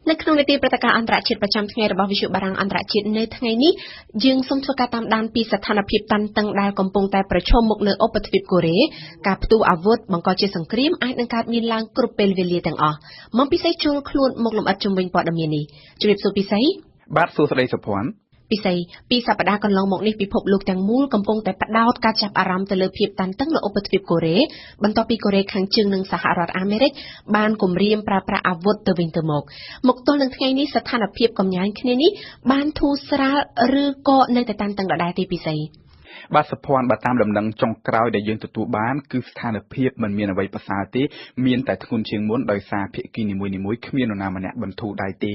នៅក្នុងនីតិព្រឹត្តិការណ៍អន្តរជាតិប្រចាំថ្ងៃរបស់វិទ្យុបារាំងអន្តរជាតិនៅថ្ងៃនេះយើងសូមធ្វើការតាមដានពីស្ថានភាពតានតឹងដែលកំពុងតែប្រឈមមុខនៅឧបទ្វីបកូរ៉េការផ្ទុះអាវុធបង្កជាសង្គ្រាមអាចនឹងកើតមានឡើងគ្រប់ពេលវេលាទាំងអស់មកពិសេសជួលខ្លួនមកលម្អិតជំវិញព័ត៌មាននេះជំរាបសួរពិសេសបាទសួស្តីសុភ័ណ្ឌពិសេសពីសប្តាហ៍កន្លងមកនេះពិភពលោកទាំងមូលកំពុងតែផ្ដោតការចាប់អារម្មណ៍ទៅលើភាពតានតឹងនៅឧបទ្វីបកូរ៉េបន្ទាប់ពីកូរ៉េខាងជើងនិងសហរដ្ឋអាមេរិកបានគំរាមប្រើប្រាស់អាវុធទៅវិញទៅមកមកទល់នឹងថ្ងៃនេះស្ថានភាពកំញើញគ្នានេះបានធូរស្រាលឬក៏នៅតែតានតឹងដដែលទេពិសេសបាទសុភ័ណ្ឌបាទតាមដំណឹងចុងក្រោយដែលយើងទទួលបានគឺស្ថានភាពមិនមានអ្វីប្រសើរទេមានតែធ្ងន់ជាងមុនដោយសារភាគីនីមួយៗគ្មាននរណាម្នាក់បន្ធូរដៃទ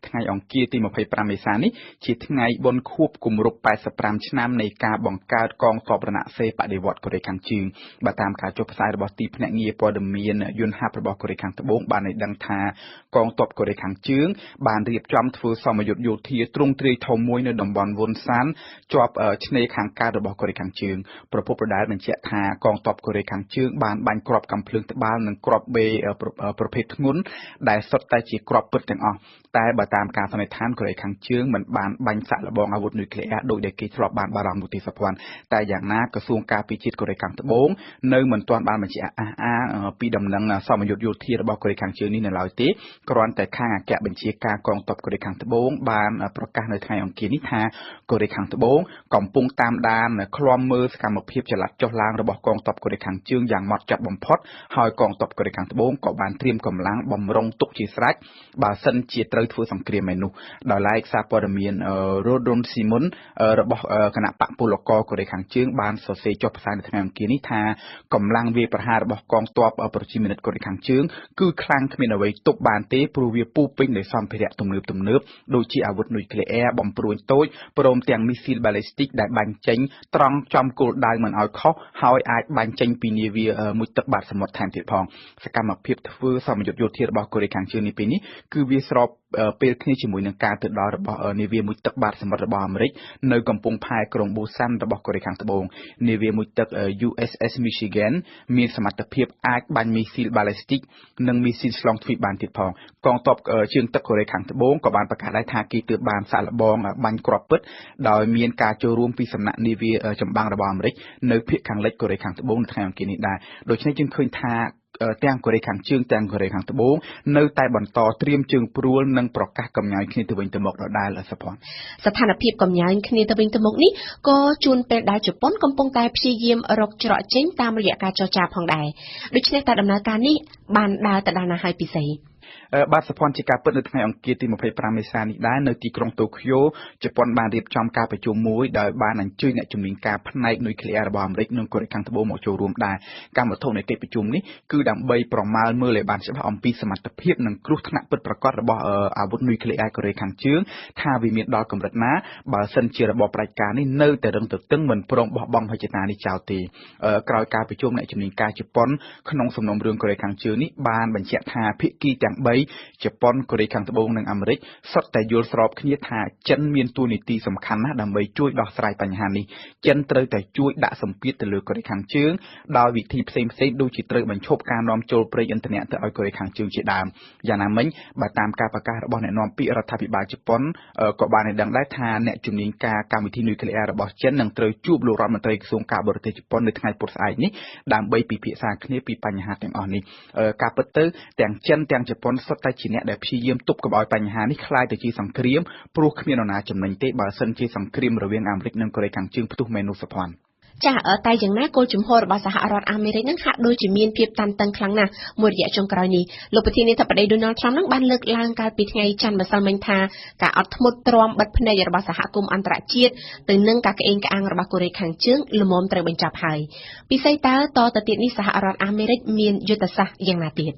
េថ្ងៃអង្គារទី25មេសានេះជាថ្ងៃបុណ្យខួបគម្រប់85ឆ្នាំនៃការបង្កើតកងទ័ពរណសិរ្សបដិវត្តកូរ៉េខាងជើងបាទតាមការចុះផ្សាយរបស់ទីភ្នាក់ងារព័ត៌មានយន្តហោះរបស់កូរ៉េខាងត្បូងបានឲ្យដឹងថាកងទ័ពកូរ៉េខាងជើងបានរៀបចំធ្វើសមយុទ្ធយោធាទ្រង់ទ្រាយធំមួយនៅតំបន់វុនសានជាប់ឆ្នេរខាងកើតរបស់កូរ៉េខាងជើងប្រភពដដែលបញ្ជាក់ថាកងទ័ពកូរ៉េខាងជើងបានបាញ់គ្រាប់កាំភ្លើងត្បាល់និងគ្រាប់បេប្រភេទធ្ងន់ដែលសុទ្ធតែជាគ្រាប់ពិតទាំងអស់តែបើតាមការសន្និដ្ឋានកូរ៉េខាងជើងមិនបានបាញ់សាកល្បងអាវុធនុយក្លេអ៊ែរដោយដែលគេធ្លាប់បានបារម្ភនោះទេសុភ័ណ្ឌតែយ៉ាងណាក្រសួងការពារជាតិកូរ៉េខាងត្បូងនៅមិនទាន់បានបញ្ជាក់អះអាងពីដំណឹងសមយុទ្ធយោធារបស់កូរ៉េខាងជើងនេះនៅឡើយទេគ្រាន់តែខាងអគ្គបញ្ជាការកងទ័ពកូរ៉េខាងត្បូងបានប្រកាសនៅថ្ងៃអង្គារនេះថាកូរ៉េខាងត្បូងកំពុងតាមដានឃ្លាំមើលសកម្មភាពចល័តចុះឡើងរបស់កងទ័ពកូរ៉េខាងជើងយ៉ាងម៉ត់ចត់បំផុតហើយកងទ័ពកូរ៉េខាងត្បូងក៏បានត្រៀមកម្លាំងបំរុងទុកជាស្រេចបើសិនជាត្រូវធ្វើសង្គ្រាមឯនោះដោយឡែកសារព័ត៌មាន Rodon Simon របស់គណៈបកពលករកូរ៉េខាងជើងបានសរសេរចុះផ្សាយនៅថ្ងៃអង្គារនេះថាកម្លាំងវាយប្រហាររបស់កងទ័ពប្រជាមានិតកូរ៉េខាងជើងគឺខ្លាំងគ្មានអ្វីទប់បានទេព្រោះវាពោពេញដោយសម្ភារៈទំនើបៗដូចជាអាវុធនុយក្លេអ៊ែរបំព្រួញតូចព្រមទាំងមីស៊ីលបាលីស្ទិកដែលបាញ់ចេញត្រង់ចំគោលដៅមិនឲ្យខុសហើយអាចបាញ់ចេញពីនាវាមួយទឹកបាតសមុទ្រថែមទៀតផងសកម្មភាពធ្វើសមយុទ្ធយោធារបស់កូរ៉េខាងជើងនេះពេលនេះគឺវាស្របពេលគ្នាជាមួយនឹងការទៅដល់របស់នាវាមួយទឹកបាតសមុទ្ររបស់អាមេរិកនៅកំពង់ផែក្រុងប៊ូសាន់របស់កូរ៉េខាងត្បូងនាវាមួយទឹក USS Michigan មានសមត្ថភាពអាចបាញ់មីស៊ីលបាលីស្ទិកនិងមីស៊ីលឆ្លងទ្វីបបានទៀតផងកងទ័ពជើងទឹកកូរ៉េខាងត្បូងក៏បានប្រកាសដែរថាគេទើបបានសាកល្បងបាញ់គ្រាប់ពិតដោយមានការចូលរួមពីសំណាក់នាវាចម្បាំងរបស់អាមេរិកនៅភាគខាងលិចកូរ៉េខាងត្បូងនៅថ្ងៃអង្គារនេះដែរដូច្នេះយើងឃើញថាទាំងកូរ៉េខាងជើងទាំងកូរ៉េខាងត្បូងនៅតែបន្តត្រៀមជើងព្រួលនិងប្រកាសកំញើញគ្នាទៅវិញទៅមកដដែលសុភ័ណ្ឌស្ថានភាពកំញើញគ្នាទៅវិញទៅមកនេះក៏ជួនពេលដែលជប៉ុនកំពុងតែព្យាយាមរកច្រកចេញតាមរយៈការចរចាផងដែរដូច្នេះតែដំណើរការនេះបានដើរទៅដល់ណាហើយពិសេសបាទសុភ័ណ្ឌជាការពិតនៅថ្ងៃអង្គារទី25មេសានេះដែរនៅទីក្រុងតូក្យូជប៉ុនបានរៀបចំការប្រជុំមួយដោយបានអញ្ជើញអ្នកជំនាញការផ្នែកនុយក្លេអ៊ែររបស់អាមេរិកនិងកូរ៉េខាងត្បូងមកចូលរួមដែរកម្មវត្ថុនៃកិច្ចប្រជុំនេះគឺដើម្បីប្រមាលមើលឲ្យបានច្បាស់អំពីសមត្ថភាពនិងគ្រោះថ្នាក់ពិតប្រាកដរបស់អាវុធនុយក្លេអ៊ែរកូរ៉េខាងជើងថាវាមានដល់កម្រិតណាបើសិនជារបបផ្ដាច់ការនេះនៅតែរឹងទទឹងមិនព្រមបោះបង់មហិច្ឆតានេះចោលទេក្រោយការប្រជុំអ្នកជំនាញការជប៉ុនក្នុងសំណុំរឿងកូរ៉េខាងជើងនេះបានបញ្ជាក់ថាភាគីទាំង3ជប៉ុនកូរ៉េខាងត្បូងនិងអាមេរិកសុទ្ធតែយល់ស្របគ្នាថាចិនមានតួនាទីសំខាន់ណាស់ដើម្បីជួយដោះស្រាយបញ្ហានេះចិនត្រូវតែជួយដាក់សម្ពាធទៅលើកូរ៉េខាងជើងដោយវិធីផ្សេងៗដូចជាត្រូវបញ្ឈប់ការនាំចូលប្រេងឥន្ធនៈទៅឲ្យកូរ៉េខាងជើងជាដើមយ៉ាងណាមិញបើតាមការប្រកាសរបស់អ្នកនាំពាក្យរដ្ឋាភិបាលជប៉ុនក៏បានឲ្យដឹងដែរថាអ្នកជំនាញការកម្មវិធីនុយក្លេអ៊ែររបស់ចិននឹងត្រូវជួបលោករដ្ឋមន្ត្រីក្រសួងការបរទេសជប៉ុននៅថ្ងៃពុធស្អែកនេះដើម្បីពិភាក្សាគ្នាពីបញ្ហាទាំងអស់នេះការពិតទៅទាំងចិនទាំងជប៉ុនសុទ្ធតែជាអ្នកដែលព្យាយាមទប់កុំឲ្យបញ្ហានេះក្លាយទៅជាសង្គ្រាមព្រោះគ្មាននរណាចំណេញទេបើសិនជាសង្គ្រាមរវាងអាមេរិកនិងកូរ៉េខាងជើងផ្ទុះមែននោះសុភ័ណ្ឌចា៎តែយ៉ាងណាគោលជំហររបស់សហរដ្ឋអាមេរិកនឹងហាក់ដូចជាមានភាពតានតឹងខ្លាំងណាស់មួយរយៈចុងក្រោយនេះលោកប្រធានាធិបតី Donald Trump នឹងបានលើកឡើងកាលពីថ្ងៃច័ន្ទម្សិលមិញថាការអត់ធ្មត់ទ្រាំបិទភ្នែករបស់សហគមន៍អន្តរជាតិទៅនឹងការក្អេងក្អាងរបស់កូរ៉េខាងជើងល្មមត្រូវបញ្ចប់ហើយពិសេសតើតទៅទៀតនេះសហរដ្ឋអាមេរិកមានយុទ្ធសាស្ត្រយ៉ាងណាទៀត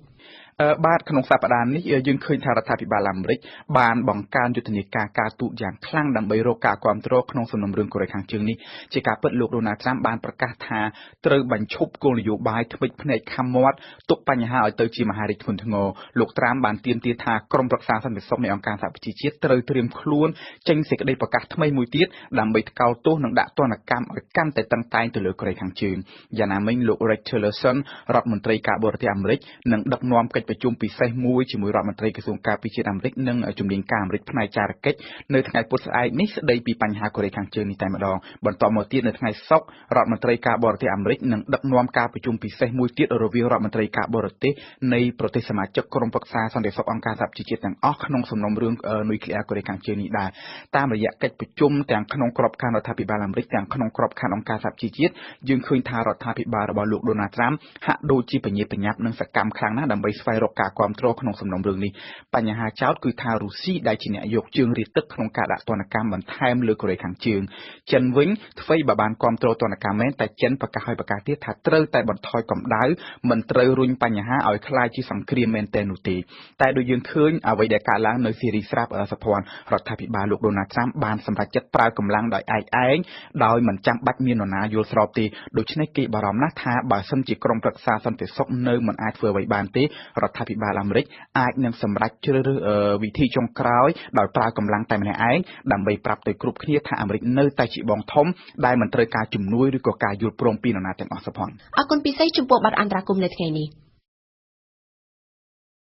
បាទក្នុងសប្តាហ៍នេះយើងឃើញថារដ្ឋាភិបាលអាមេរិកបានបង្កើនយុទ្ធនាការការទូតយ៉ាងខ្លាំងដើម្បីរកការគាំទ្រក្នុងសំណុំរឿងកូរ៉េខាងជើងនេះជាការពិតលោកដូណាល់ត្រាំបានប្រកាសថាត្រូវបញ្ឈប់គោលនយោបាយធ្មេចភ្នែកខំមាត់ទុកបញ្ហាឲ្យទៅជាមហារីកធ្ងន់ធ្ងរលោកត្រាំបានទាមទារថាក្រុមប្រឹក្សាសន្តិសុខនៃអង្គការសហប្រជាជាតិត្រូវត្រៀមខ្លួនចេញសេចក្តីប្រកាសថ្មីមួយទៀតដើម្បីថ្កោលទោសនិងដាក់ទណ្ឌកម្មឲ្យកាន់តែតឹងតែងទៅលើកូរ៉េខាងជើងយ៉ាងណាមិញលោក Rex Tillerson រដ្ឋមន្ត្រីការបរទេសអាមេរិកនឹងដឹកនាំកិច្ច ប្រជុំពិសេសមួយជាមួយរដ្ឋមន្ត្រីក្រសួងការពារជាតិអាមេរិក និងជំនាញការអាមេរិកផ្នែកចារកិច្ចនៅថ្ងៃពុធស្អែកនេះ ស្ដីពីបញ្ហាកូរ៉េខាងជើងនេះតែម្ដង។ បន្ទាប់មកទៀត នៅថ្ងៃសុក្រ រដ្ឋមន្ត្រីការបរទេសអាមេរិកនឹងដឹកនាំការប្រជុំពិសេសមួយទៀតរវាងរដ្ឋមន្ត្រីការបរទេសនៃប្រទេសសមាជិកក្រុមប្រឹក្សាសន្តិសុខអង្គការសហប្រជាជាតិទាំងអស់ ក្នុងសំណុំរឿងនុយក្លេអ៊ែរកូរ៉េខាងជើងនេះដែរ។ តាមរយៈកិច្ចប្រជុំទាំងក្នុងក្របខ័ណ្ឌរដ្ឋាភិបាលអាមេរិក ទាំងក្នុងក្របខ័ណ្ឌអង្គការសហប្រជាជាតិ យើងឃើញថារដ្ឋាភិបាលរបស់លោកដូណាល់ត្រាំហាក់ដូចជាពញាពញាប់និងសកម្មខ្លាំងណាស់ ដើម្បីស្វែងរកការគាំទ្រក្នុងសំណុំរឿងនេះ។ បញ្ហាចោតគឺថា រុស្ស៊ីដែលជាអ្នកយកជើងរាទឹកក្នុងការដាក់ទណ្ឌកម្មបន្ថែមលើកូរ៉េខាងជើង។ ចិនវិញ ថ្វីបើបានគាំទ្រទណ្ឌកម្មមែន តែចិនប្រកាសឲ្យប្រកាសទៀតថា ត្រូវតែបន្ថយកម្ដៅ មិនត្រូវរុញបញ្ហាឲ្យក្លាយជាសង្គ្រាមមែនទែននោះទេ។ តែដូចយើងឃើញអ្វីដែលកើតឡើងនៅស៊ីរីស្រាប់ សុភ័ណ្ឌ រដ្ឋាភិបាលលោកដូណាល់ត្រាំបានសម្រេចចិត្តប្រើកម្លាំងដោយឯកឯង ដោយមិនចាំបាច់មាននរណាយល់ស្របទេ។ ដូច្នេះគេបារម្ភណាស់ថា បើសិនជាក្រុមប្រឹក្សាសន្តិសុខនៅមិនអាចធ្វើអ្វីបានទេ រដ្ឋាភិបាលអាមេរិកអាចនឹងសម្រេចជ្រើសរើសវិធីចុងក្រោយដោយប្រើកម្លាំងតែម្នាក់ឯង ដើម្បីប្រាប់ទៅគ្រប់គ្នាថា អាមេរិកនៅតែជាបងធំដែលមិនត្រូវការជំនួយឬក៏ការយល់ព្រមពីនរណាទាំងអស់។ សុភ័ណ្ឌ អរគុណពិសេសចំពោះបទអន្តរាគមន៍នៅថ្ងៃនេះ។